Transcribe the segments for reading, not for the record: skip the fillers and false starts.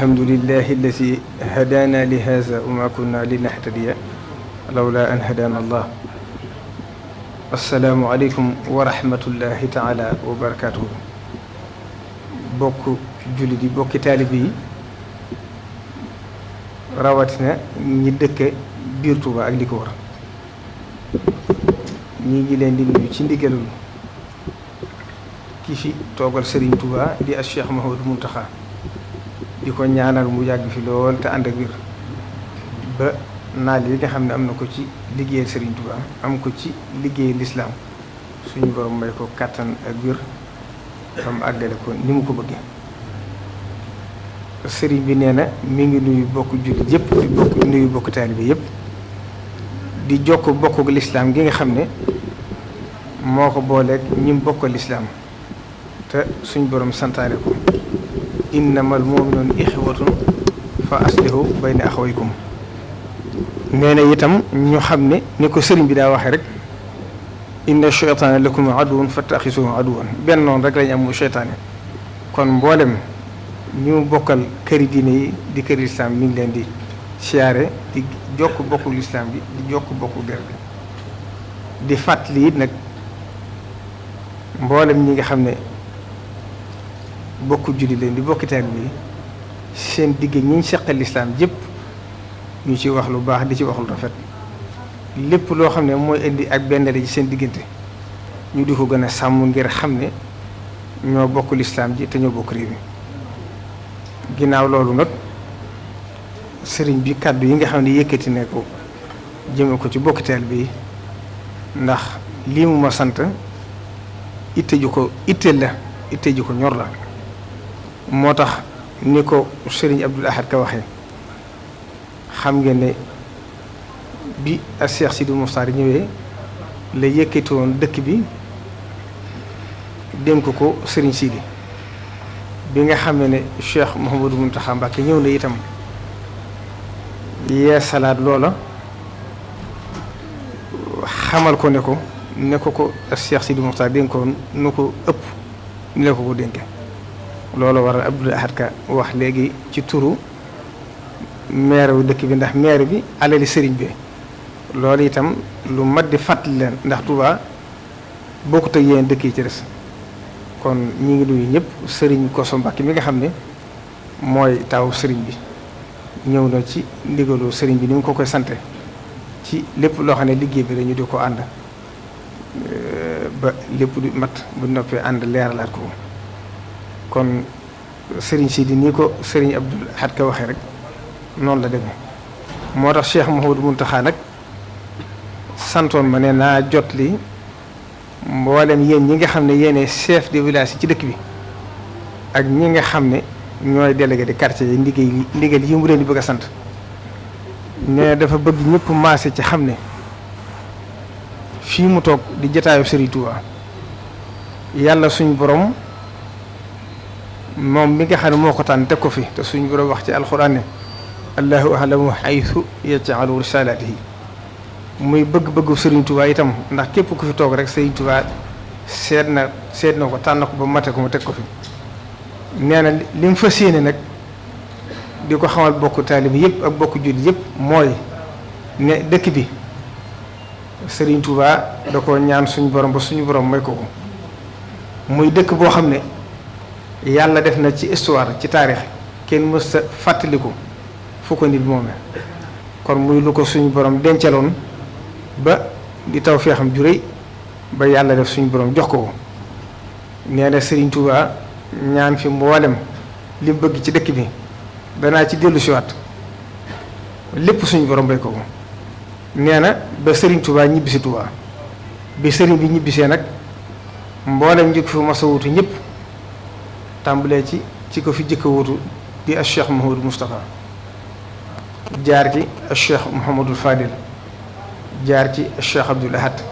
alhamdulillahi alladi hadaana li haza wa ma kunna linahtadiya lawla an hadaana allah. assalaamu aleykum wa rahmatullahi taala wa barakatuhu. bokk jullit yi bokki taalibe yi rawatina ñi dëkke biir Touba ak li ko war ñi ngi leen di nuyu ci ndigalul ki fi toogal Serigne Touba di as Cheikh Mouhamadou Mountakha di ko ñaanal mu yàgg fi lool te ànd ak wér ba naal yi nga xam ne am na ko ci liggéeyal Serigne Touba am ko ci liggéeyal lislaam suñu borom may ko kàttan ak wér am àggale ko ni mu ko bëggee. Serigne bi nee na mi ngi nuyu bokk jullit yëpp di bokk nuyu bokk taalibe yëpp di jokk bokk lislaam gi nga xam ne moo ko booleeg ñi mu bokk lislaam te suñ borom santaane ko innamal mu'minuuna ixwatun fa aslihu bayna axawaykum. nee na itam ñu xam ne ni ko sëriñ bi daa waxee rek inna sheytaana lakum aduwwun fattaxisuhu aduwwan benn noonu rek lañ am mu sheytaane. kon mboolem ñu bokkal këri diine yi di këri lislaam mi ngi leen di siyaare di jokk bokku lislaam bi di jokk bokku der bi di fàttali it nag mboolem ñi nga xam ne bokku julli leen di bokki taalibe bi seen digg ñi seqal lislaam yëpp ñu ci wax lu baax di ci wax lu rafet lépp loo xam ne mooy indi ak benn ci seen diggante ñu di ko gën a sàmm ngir xam ne ñoo bokk lislaam ji te ñoo bokk réew mi. ginnaaw loolu nag sëriñ bi kàddu yi nga xam ne yëkkati ne ko jëme ko ci bokki taalibe bi ndax lii mu ma sant itte ju ko itteel la itte ju ko ñor la moo tax ni ko sëriñ Abdul Ahad Ka waxee xam ngeen ne bi ak Cheikh Sidi Moustapha ñëwee la yëkkati woon dëkk bi dénk ko sëriñ Sidi bi nga xam ne Cheikh Mouhamadou Mountakha Mbacké ñëw na itam yee salaat loola xamal ko ne ko Cheikh Sidi Moustapha dénkoon nu ko ëpp ni la ko dénke loolu waral Abdoul Ahad Ka wax léegi ci turu maire wu dëkk bi ndax maire bi alali sëriñ bi loolu itam lu mat di fàttali leen ndax Touba bokkut ak yéen dëkk yi ci des kon ñi ngi nuyu ñëpp sëriñ Koso Mbàkke mi nga xam ne mooy taawu sëriñ bi ñëw na ci ndigalu sëriñ bi ni mu ko koy sante ci lépp loo xam ne liggéey bi dañu di ko ànd ba lépp du mat bu noppee ànd leeralaat ko kon sëriñ si di nii ko sëriñ Abdul Ahad Ka waxee rek noonu la demee moo tax Cheikh Mouhamadou Mountakha nag santoon ma ne naa jot li mboolem yéen ñi nga xam ne yéene chef de village yi ci dëkk bi ak ñi nga xam ne ñooy délégué de quartier yi ndigal yi mu leen di bëgg a sant ne dafa bëgg ñëpp maase ci xam ne fii mu toog di jotaayu Serigne Touba yàlla suñu borom moom mi nga xam ne moo ko tànn teg ko fi te suñu borom wax ci alxuraan ne allahu a'lamu haythu yaj'alu risalatihi muy bëgg-bëggu Serigne Touba itam ndax képp ku fi toog rek Serigne Touba seet na ko tànn ko ba mate ko mu teg ko fi nee na li mu fas yéene nag di ko xamal bokk taalibe yëpp ak bokk jullit yëpp mooy ne dëkk bi Serigne Touba da ko ñaan suñu borom ba suñu borom may ko muy dëkk boo xam ne yàlla def na ci histoire ci taarix kenn mës a fàttaliku fu ko nit moomee kon muy lu ko suñu borom dencaloon ba di taw feexam ju rëy ba yàlla def suñu borom jox ko nee na Serigne Touba ñaan fi mboolem li bëgg ci dëkk bi danaa ci dellu siwaat lépp suñu borom bay ko nee na ba Serigne Touba ñibbisi Touba bi Serigne bi ñibbisee nag mboolem njëkk fi mos a wutu ñëpp tàmbalee ci ko fi jëkk a wutu di al Cheikh Mouhamadou Moustapha jaar ci al Cheikh Mouhamadou Fadil jaar ci al Cheikh Abdoul Ahad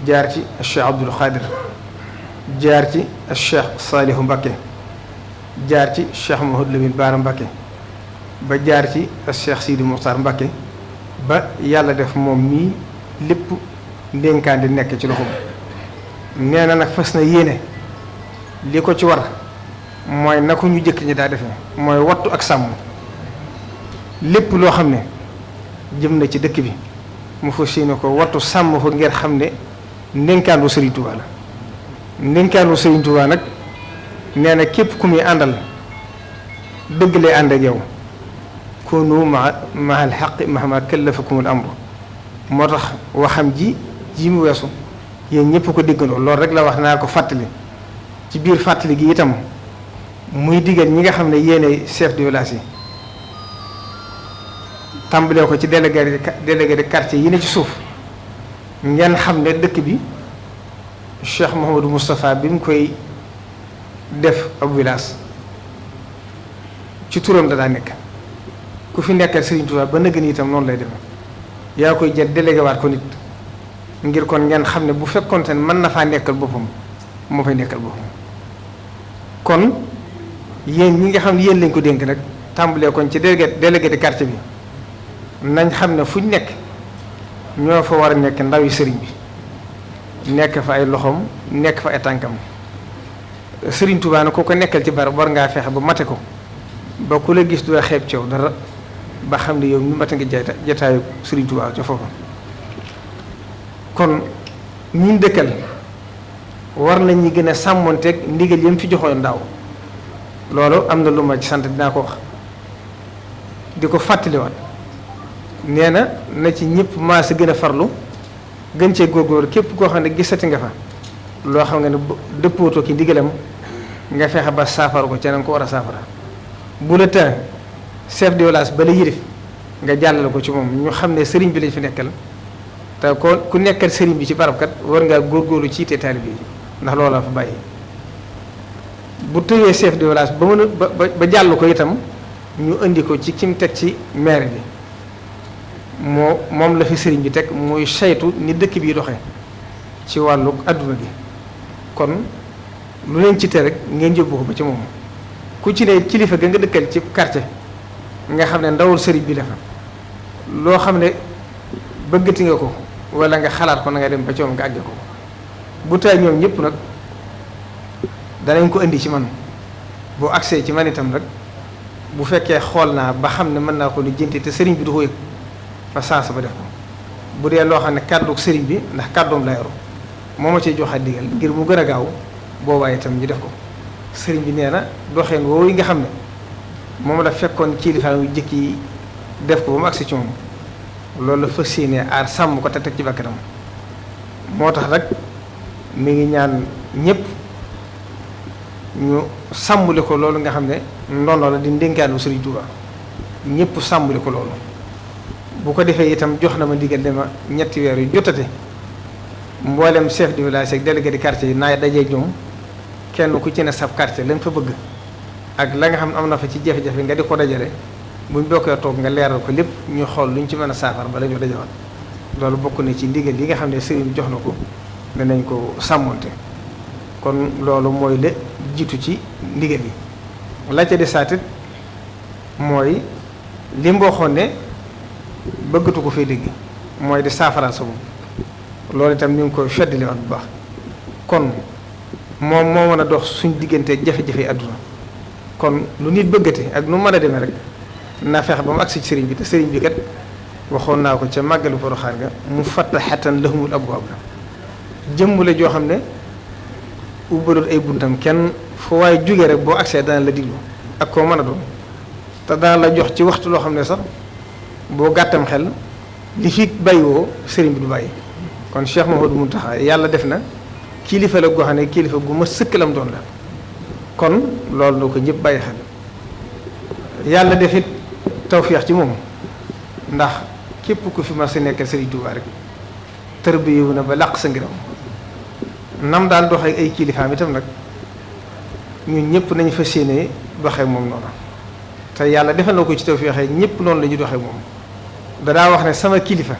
jaar ci al Cheikh Abdoul Khadir jaar ci al Cheikh Salihu Mbacké jaar ci Cheikh Mouhamadou Lamine Bara Mbacké ba jaar ci al Cheikh Sidi Mokhtar Mbacké ba yàlla def moom mii lépp ndénkaan di nekk ci loxoom nee na nag fas na yéene li ko ci war mooy na ko ñu jëkk ñi daa defee mooy wattu ak sàmm lépp loo xam ne jëm na ci dëkk bi mu fas yéene ko wattu sàmm ko ngir xam ne ndénkaanu Sëriñ Tuubaa la ndénkaanu Sëriñ Tuubaa nag nee na képp ku muy àndal dëgg lay ànd ak yow kunu ma al xaqi mahma kallafakumul amru moo tax waxam ji mu weesu yéen ñëpp ko déggandoo loolu rek la wax naa ko fàttali ci biir fàttali gi itam muy digal ñi nga xam ne yéene chef de village yi tàmbalee ko ci délégué de quartier yi ne ci suuf ngeen xam ne dëkk bi Cheikh Mouhamadou Moustapha bi mu koy def ab village ci turam da daa nekk ku fi nekkal Serigne Touba ba nëgg ni itam noonu lay demee yaa koy jël délégué waat ko nit ngir kon ngeen xam ne bu fekkoonte ne mën na faa nekkal boppam moo fay nekkal boppam kon yéen ñi nga xam ne yéen lañ ko dénk nag tàmbalee kon ci délégué de quartier bi nañ xam ne fuñ nekk ñoo fa war a nekk ndawi sëriñ bi nekk fa ay loxoom nekk fa ay tànkam Serigne Touba nag ku ko nekkal ci barab war ngaa fexe ba mate ko ba ku la gis du la xeeb ci yow dara ba xam ne yow ñu mate nga jataayu Serigne Touba ca foofa kon ñun dëkkal war nañu gën a sàmmonteeg ndigal yam fi joxoon daaw loolu am na lu ma ci sant dinaa ko wax di ko fàttaliwaat nee na ci ñëpp maa si gën a farlu gën cee góorgóor képp koo xam ne gisati nga fa loo xam nga ne dëppootoo ki ndigalam nga fexe ba saafara ko ca na nga ko war a saafara bu la tee chef de village ba la yilif nga jàllale ko ci moom ñu xam ne sëriñ bi lañ fi nekkal te ku nekkal sëriñ bi ci barab kat war ngaa góorgóorlu ci te taalibe yi ndax loolu la fa bàyyi bu tëyee chef de village ba mën a ba jàll ko itam ñu indi ko ci kim teg ci maire bi moom la fi sëriñ bi teg muy saytu ni dëkk bi doxee ci wàllu adduna gi kon lu leen ci te rek ngeen yóbbu ko ba ci moom ku ci ne kilifa ga nga dëkkal ci quartier nga xam ne ndawul sëriñ bi la fa loo xam ne bëggati nga ko wala nga xalaat ko na nga dem ba ci moom nga àgge ko bu tay ñoom ñëpp nag danañ ko indi ci man boo agsee ci man itam nag bu fekkee xool naa ba xam ne mën naa ko lijjanti te sëriñ bi du ko yëg fa saasa ba def ko bu dee loo xam ne kàddu sëriñ bi ndax kàddoom la yoru moo ma cee joxaat digal ngir mu gën a gaaw boobaa itam ñu def ko sëriñ bi nee na doxeen woowu yi nga xam ne moom la fekkoon kilifa yu jëkk yi def ko ba mu agsi ci moom loolu la fas yéene aar sàmm ko te teg ci bakkanam moo tax nag mi ngi ñaan ñëpp ñu sàmmule ko loolu nga xam ne ndono la di ndénkaanu Sëriñ Tuuba ñëpp sàmmule ko loolu bu ko defee itam jox na ma ndigal dama ñetti weer yu jotate mboolem chef de village ak délégué de quartier yi naay dajee ñoom kenn ku ci ne sab quartier lañ fa bëgg ak la nga xam ne am na fa ci jafe-jafe nga di ko dajale buñ bokkee toog nga leeral ko lépp ñu xool luñ ci mën a saafara ba la ñu dajawaat loolu bokk na ci ndigal yi nga xam ne sëriñ bi jox na ko danañ ko sàmmonte kon loolu mooy la jiitu ci ndigal yi la ca di saatit mooy li mu waxoon ne bëggatu ko fay dégg mooy di saafaraal sa bopp loolu itam ñu ngi koy feddaliwaat bu baax kon moom moo mën a dox suñ digganteeg jafe-jafe àdduna kon lu nit bëggate ak nu mën a demee rek naa feex ba mu agsi ci sëriñ bi te sëriñ bi kat waxoon naa ko ca màggalu Poroxaan ga mu fattaxatan lahumul abwaab la jëmm la joo xam ne ubbalul ay buntam kenn fu waaye jóge rek boo agsee dana la diglu ak koo mën a doon te dana la jox ci waxtu loo xam ne sax boo gàttam xel li fi bàyyiwoo sëriñ bi du bàyyi kon Cheikh Mouhamadou Mountakha yàlla def na kilifa la goo xam ne kilifa gu ma sëkkalam doon la kon loolu na ko ñëpp bàyyi xel yàlla def it tawfeex ci moom ndax képp ku fi ma sa nekkal Sëriñ Tuubaa rek tërbiyewu na ba làq sa ngiram nam daan doxee ay kilifaam itam nag ñun ñëpp nañu fas yéene doxee moom noonu te yàlla defal na ko ci tawfeex ñëpp noonu la ñu doxee moom danaa wax ne sama kilifa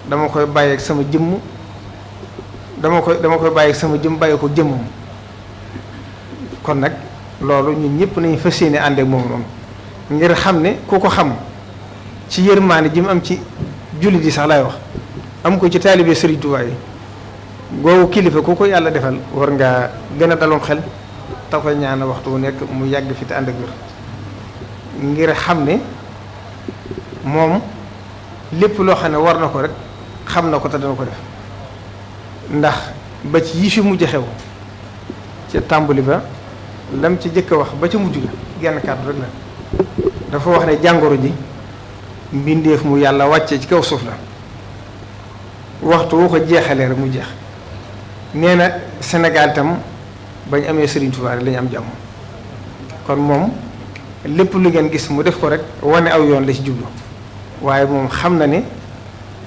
dama koy bàyyi ak sama jëmm dama koy bàyyi ak sama jëmm bàyyi ko jëmmam kon nag loolu ñun ñëpp nañu fas yéene ànd ak moom noonu ngir xam ne ku ko xam ci yërmaane ji mu am ci jullit yi sax laay wax am ko ci taalibe Sëriñ Tuubaa yi googu kilifa ku ko yàlla defal war ngaa gën a daloon xel te ko ñaan waxtu wu nekk mu yàgg fi te ànd ak wér ngir xam ne moom lépp loo xam ne war na ko rek xam na ko te dana ko def ndax ba ci yi fi mujj xew ca tàmbali ba lam ci jëkk a wax ba ca mujj ga genn kàddu rek la dafa wax ne jàngoro ji mbindeef mu yàlla wàcce ci kaw suuf la waxtu woo ko jeexalee rek mu jeex nee na Sénégal itam bañ amee Serigne Touba rek lañu am jàmm kon moom lépp lu ngeen gis mu def ko rek wane aw yoon la ci jublu waaye moom xam na ne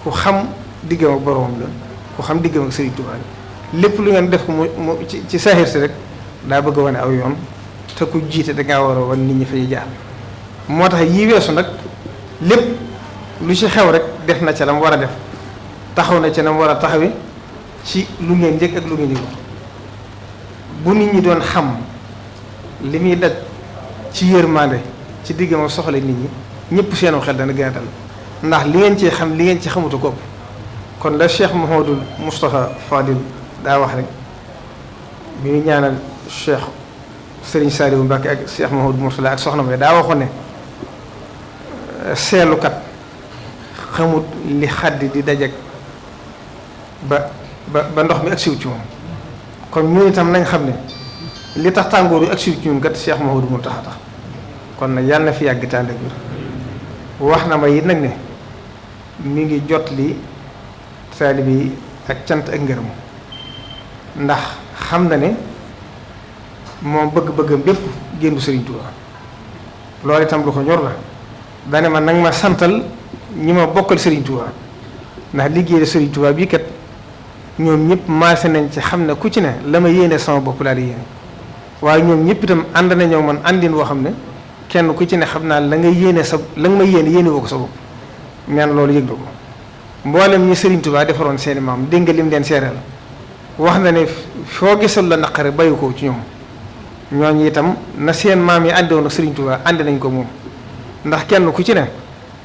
ku xam diggam ak boroomam la ku xam diggam ak Serigne Touba la lépp lu ngeen def ko mu ci saaxir si rek daa bëgg a wane aw yoon te ku jiite dangaa war a wan nit ñi fa ñu jaar moo tax yii weesu nag lépp lu ci xew rek def na ca la mu war a def taxaw na ca la mu war a taxawi ci lu ngeen njëkk ak lu ngeen yëg bu nit ñi doon xam li muy daj ci yërmande ci diggam ak soxla nit ñi ñëpp seenu xel dana gën a dal ndax li ngeen ci xam li ngeen ci xamutu ko kon la Cheikh Mouhamadul Moustapha Fadil daa wax rek bi ñu ñaanal Cheikh Serigne Saliou Mbacké ak Cheikh Mouhamadou Mourtala ak soxna May daa waxoon ne seelukat xamut li xaddi di dajeg ba ndox mi ak siw ci moom kon ñun itam nañ xam ne li tax tàngoor yu ak siw ci ñun kat Cheikh Mouhamadou Mourtala tax kon nag yàlla na fi yàgg tànd ak wax na ma it nag ne mi ngi jot li taalibe yi ak cant ak ngërëm ndax xam na ne moom bëgg-bëggam bépp génn Serigne Touba loolu itam lu ko ñor la dane ma nag ma santal ñi ma bokkal Serigne Touba ndax liggéey Serigne Touba bii kat ñoom ñëpp maase nañ ci xam ne ku ci ne la ma yéene sama bopp laa di yéene waaye ñoom ñëpp itam ànd nañoo man àndin woo xam ne kenn ku ci ne xam naa la nga yéene sa la nga ma yéene woo ko sa bopp ñaan loolu yëg na ko mboolem ñi Serigne Touba defaroon seeni maam dégg nga lim leen seereel wax na ne foo gisal la naqare bàyyi ko ci ñoom ñooñu itam na seen maam yi àndoon ak Serigne Touba ànd nañ ko moom ndax kenn ku ci ne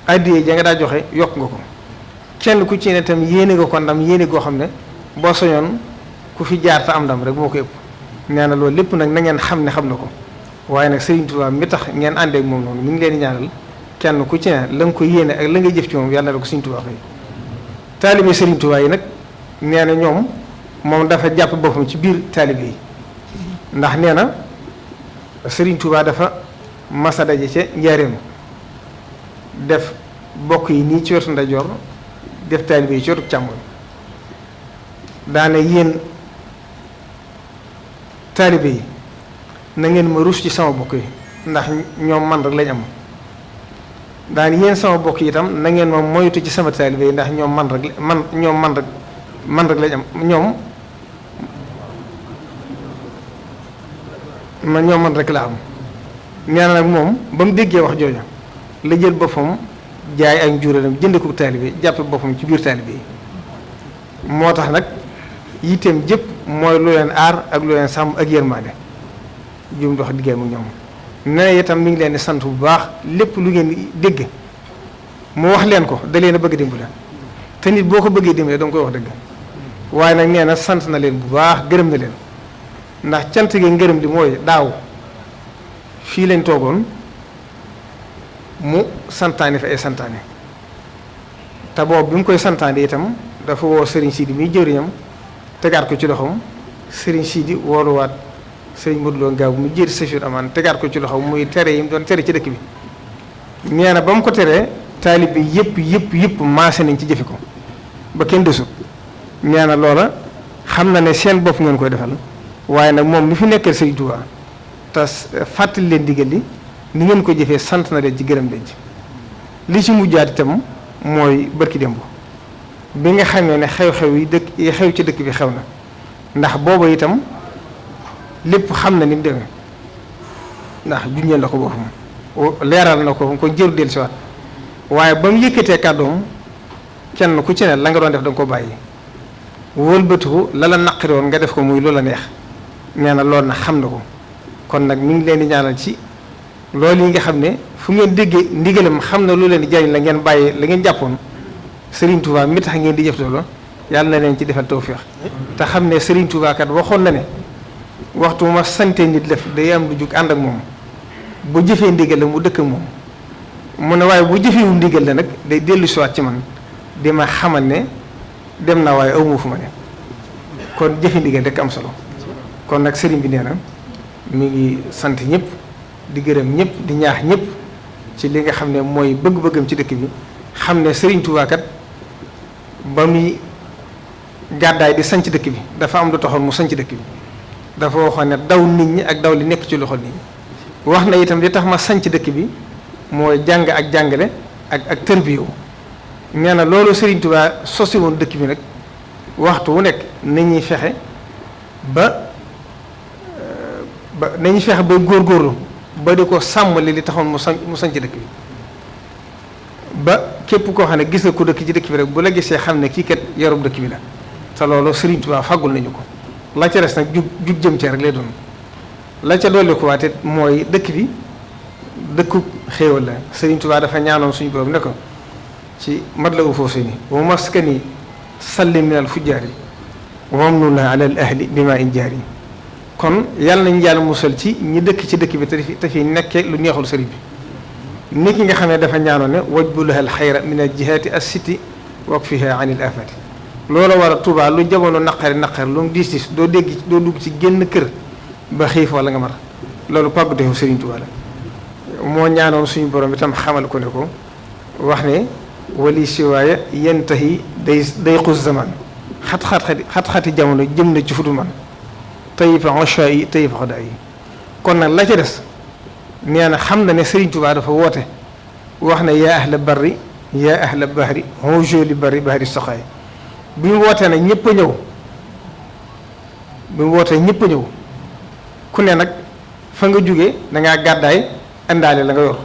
addiyee ja nga daa joxe yokk nga ko kenn ku ci ne itam yéene nga ko ndam yéene goo xam ne boo soñoon ku fi jaar te am ndam rek moo ko ëpp nee na loolu lépp nag na ngeen xam ne xam na ko waaye nag Serigne Touba mi tax ngeen àndee ak moom noonu mi ngi leen di ñaanal kenn ku ci ne la nga ko yéene ak la nga jëf ci moom yàlla na ko Serigne Touba fay taalibe Serigne Touba yi nag nee na ñoom moom dafa jàpp boppam ci biir taalibe yi ndax nee na Serigne Touba dafa masa daje ca njaareem def bokk yi nii ci wetu ndeyjoor def taalibe yi ci wetu càmmoñ daane yéen taalibe yi na ngeen ma rus ci sama bokk yi ndax ñoom man rek lañ am daan yéen sama bokk yi itam na ngeen ma moytu ci sama taalibe yi ndax ñoom man rek lañ am ñoom man rek la am nee na nag moom ba mu déggee wax jooju la jël boppam jaay ak njuréelam jënd ko taalibe jàppe boppam ci biir taalibe yi moo tax nag yitteem jëpp mooy lu leen aar ak lu leen sàmm ak yërmande jum dox diggéem ak ñoom nee itam mi ngi leen di sant bu baax lépp lu ngeen dégg mu wax leen ko da leen a bëgg dimbale te nit boo ko bëggee dimbale danga koy wax dëgg waaye nag nee na sant na leen bu baax gërëm na leen ndax cant gi ngërëm li mooy daaw fii lañ toogoon mu santaane fa ay santaane te boobu bi mu koy santaane itam dafa woo Serigne Sidi muy jëriñam tegaat ko ci loxoom Serigne Sidi wooluwaat Serigne Modou Lo Ngaabu mu jëri Safir Amaan tegaat ko ci loxoom muy tere yi mu doon tere ci dëkk bi nee na ba mu ko teree taalib bi yëpp maase nañ ci jëfe ko ba kenn desut nee na loola xam na ne seen bopp ngeen koy defal waaye nag moom mi fi nekkal Serigne Touba te fàttali leen digal li ni ngeen ko jëfee sant na leen ci gërëm leen ci li ci mujjaat itam mooy barki démb bi nga xamee ne xew-xew yi xew ci dëkk bi xew na ndax booba itam lépp xam na ni mu demee ndax junjee na ko boppam leeral na ko ko jëru del si waat waaye ba mu yëkkatee kàddoom kenn ku ci ne la nga doon def da nga ko bàyyi wëlbatiku la la naqari woon nga def ko muy loola neex nee na loolu nag xam na ko kon nag mi ngi leen di ñaanal ci loolu yi nga xam ne fu ngeen déggee ndigalam xam na lu leen di jariñ la ngeen bàyyi la ngeen jàppoon Serigne Touba mi tax ngeen di jëf loolu yàlla na leen ci defal tawfeex te xam ne Serigne Touba kat waxoon na ne waxtu ma sante nit def day am lu jug ànd ak moom bu jëfee ndigal la mu dëkk ak moom mu ne waaye bu jëfewu ndigal la nag day dellu siwaat ci man di ma xamal ne dem naa waaye awma fu ma ne kon jëfe ndigal rek am solo kon nag sëriñ bi nee na mi ngi sant ñëpp di gërëm ñëpp di ñaax ñëpp ci li nga xam ne mooy bëgg-bëggam ci dëkk bi xam ne sëriñ Tuubaa kat ba muy gàddaay di sanc dëkk bi dafa am lu taxoon mu sanc dëkk bi dafa waxoon ne daw nit ñi ak daw li nekk ci loxo nit ñi wax na itam li tax ma sanc dëkk bi mooy jàng ak jàngale ak tërbiyewu nee na loolu sëriñ Tuubaa sosi woon dëkk bi nag waxtu wu nekk nañuy fexe ba nañuy fexe ba góorgóorlu ba di ko sàmmali li taxoon mu sanc dëkk bi ba képp koo xam ne gis nga ko dëkk ci dëkk bi rek bu la gisee xam ne kii kat yarub dëkk bi la te loolu Sëriñ Tuubaa fàggul nañu ko la ca des nag jug jëm ci rek lay doon la ca dolli ko waate mooy dëkk bi dëkku xéewal la Sëriñ Tuubaa dafa ñaanoon suñu borom ne ko ci Matlabul Fawzayni wa maskani salli minal fujjaari wa mamnuna ala al ahli bima in jaari kon yàlla nañu yàlla musal ci ñi dëkk ci dëkk bi te fi nekkee lu neexul sëriñ bi nit ki nga xam ne dafa ñaanoon ne wajbulaha al xayra min al jihaati as siti wakfiha an il afati loolu war a Tuubaa lu jamono naqari lu mu diis doo dugg ci génn kër ba xiif wala nga mar loolu pàgguteefu sëriñ Tuubaa la moo ñaanoon suñu borom itam xamal ko ne ko wax ne wali siwaaya yantahi day xus zaman xat-xati jamono jëm na ci fudu man tayifa ansha yi tayifa xadaa yi kon nag la ca des nee na xam na ne Sëriñ Tuubaa dafa woote wax ne yaa ahla barri yaa ahla bahri honjoli barri bahri soxaay bi mu wootee nag ñëpp a ñëw bi mu wootee ñëpp a ñëw ku ne nag fa nga jógee dangaa gàddaay indaale la nga yor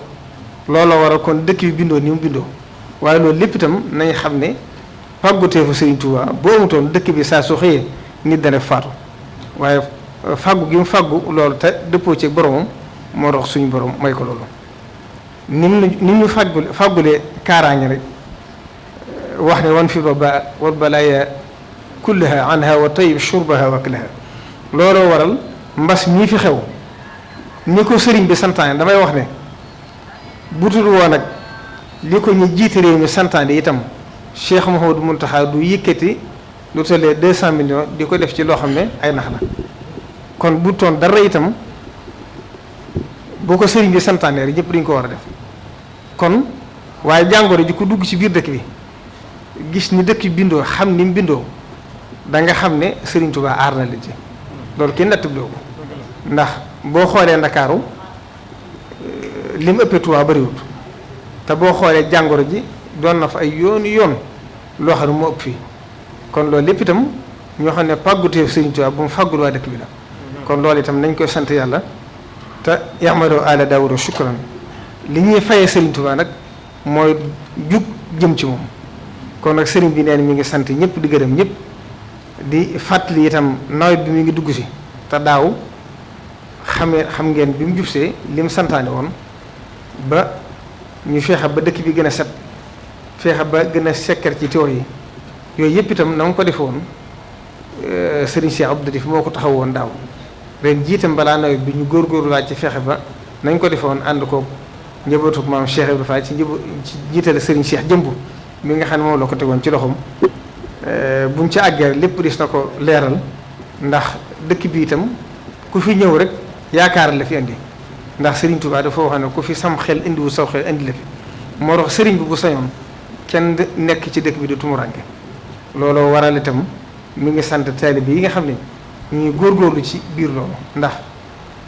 looloo waral kon dëkk bi bindoo ni mu bindoo waaye loolu lépp itam nañ xam ne fàgguteefu Sëriñ Tuubaa boo amutoon dëkk bi saa su xëyee nit dana faatu waaye fàggu gi mu fàggu loolu te dëppoo ci boromam moo tax suñu borom may ko loolu ni mu fàggulee kaaraange rek wax ne wan fi ba wal balaaya kullaha anha wa tayyib shurbaha wa aklaha looloo waral mbas mii fi xew ni ko sëriñ bi santaane damay wax ne butul woon nag li ko ñu jiite réew mi santaane itam Cheikh Mouhamadou Mountakha du yëkkati lu tollee 200 millions di ko def ci loo xam ne ay nax la kon bu toon dara itam boo ko sëriñ bi santaane rek ñëpp dañu ko war a def kon waaye jàngoro ji ku dugg ci biir dëkk bi gis ni dëkk bi bindoo xam ni mu bindoo da nga xam ne Sëriñ Tuubaa aar na leen ci loolu kenn nattabloo ko ndax boo xoolee Ndakaaru li mu ëppee Tuubaa bariwut te boo xoolee jàngoro ji doon na fa ay yoon loo xam ne moo ëpp fii kon loolu lépp itam ñoo xam ne pàgguteef Sëriñ Tuubaa bu mu fàggul waa dëkk bi la kon loolu itam nañ koy sant yàlla te ya'malu aala Daawuda shukran li ñuy fayee Sëriñ Tuubaa nag mooy jug jëm ci moom kon nag sëriñ bi neen mi ngi sant ñëpp di gërëm ñëpp di fàttali itam nawet bi mi ngi dugg si te daaw xam ngeen bi mu jubsee li mu santaane woon ba ñu feexe ba dëkk bi gën a set feexe ba gën a sekkar ci teew yi yooyu yëpp itam na nga ko defe woon sëriñ Cheikh Abdou Latif moo ko taxaw woon daaw ren jiitam balaa nawet bi ñu góorgóorluwaat ci feexe ba nañ ko defe woon ànd ko njabootu maam Cheikh Ibrahima Fall ci jiitale sëriñ Cheikh jëmb mi nga xam ne moom la ko tegoon ci loxoom buñ ci àggee lépp dis na ko leeral ndax dëkk bi itam ku fi ñëw rek yaakaar la fi indi ndax Sëriñ Tuubaa dafa wax ne ku fi sam xel indiwu saw xel indi la fi moo tax sëriñ bi bu sañoon kenn nekk ci dëkk bi di tumuranke looloo waral itam mi ngi sant taalibe yi nga xam ne ñu ngi góorgóorlu ci biir loolu ndax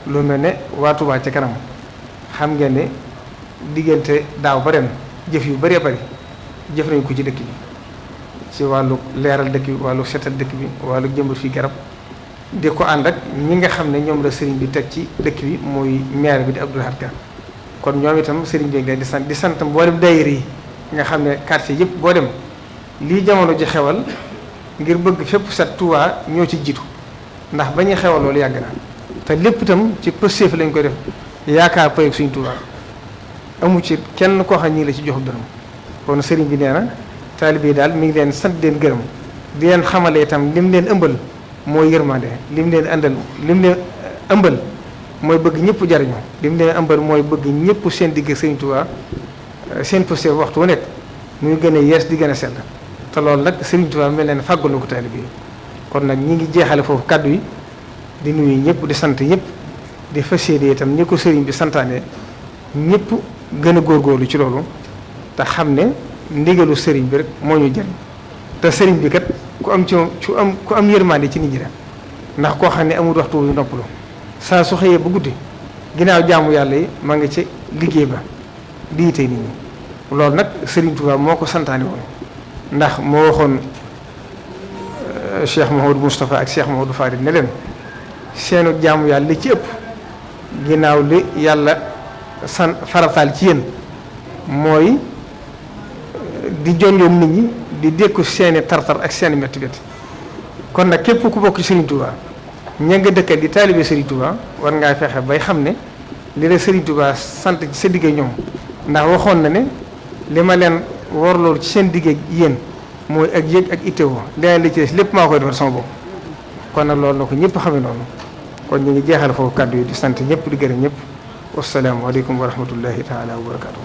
lu mel ne waa Tuubaa ca kanam xam ngeen ne diggante daaw ba ren jëf yu bëree bëri jëf nañ ko ci dëkk bi ci wàllu leeral dëkk bi wàllu setal dëkk bi wàllu jëmbat fii garab di ko ànd ak ñi nga xam ne ñoom la sëriñ bi teg ci dëkk bi mooy maire bi di Abdou Lahad Ka kon ñoom itam sëriñ bi leen di sant mboolem daayira yi nga xam ne quartier yëpp boo dem lii jamono ji xewal ngir bëgg fépp set Touba ñoo ci jiitu ndax ba ñuy xewal loolu yàgg na te lépp itam ci pëstéef lañ koy def yaakaar payeg suñ Touba amu ci kenn koo xam ñii la ci jox dërëm kon sëriñ bi nee na taalibe yi daal mi ngi leen sant leen gërëm di leen xamale itam lim leen ëmbal mooy yërmande lim leen àndal lim leen ëmbal mooy bëgg ñëpp jariñu lim leen ëmbal mooy bëgg ñëpp seen digg Sëriñ Tuubaa seen posté waxtu wu nekk muy gën a yees di gën a sell te loolu nag Sëriñ Tuubaa mel ne fàggul na ko taalibe yi kon nag ñi ngi jeexale foofu kàddu yi di nuyu ñëpp di sant ñëpp di fas yéene itam ñi ko sëriñ bi santaane ñëpp gën a góorgóorlu ci loolu te xam ne ndigalu sëriñ bi rek moo ñu jëriñ te sëriñ bi kat ku am yërmande ci nit ñi la ndax koo xam ne amul waxtu wu noppalu saa su xëyee ba guddi ginnaaw jaamu yàlla yi maa ngi ci liggéey ba di yite nit ñi loolu nag sëriñ Tuubaa moo ko santaane woon ndax moo waxoon Cheikh Mouhamadou Moustapha ak Cheikh Mouhamadou Farid ne leen seenu jaamu yàlla li ci ëpp ginnaaw li yàlla farataal ci yéen mooy di jonjoom nit ñi di dékku seeni tartar ak seeni métti métti kon nag képp ku bokk ci Serigne Touba ña nga dëkkat di taalibe Serigne Touba war ngaa fexe bay xam ne li la Serigne Touba sant ci sa digg ñoom ndax waxoon na ne li ma leen warlool ci seen digg yéen mooy ak yëg ak itteewoo leneen li ci des lépp maa koy defal sama bopp kon nag loolu na ko ñëpp xamee noonu kon ñu ngi jeexal foofu kàddu yi di sant ñëpp di gërëm ñëpp wasalaamualeykum wa rahmatullahi taala wa barakatuh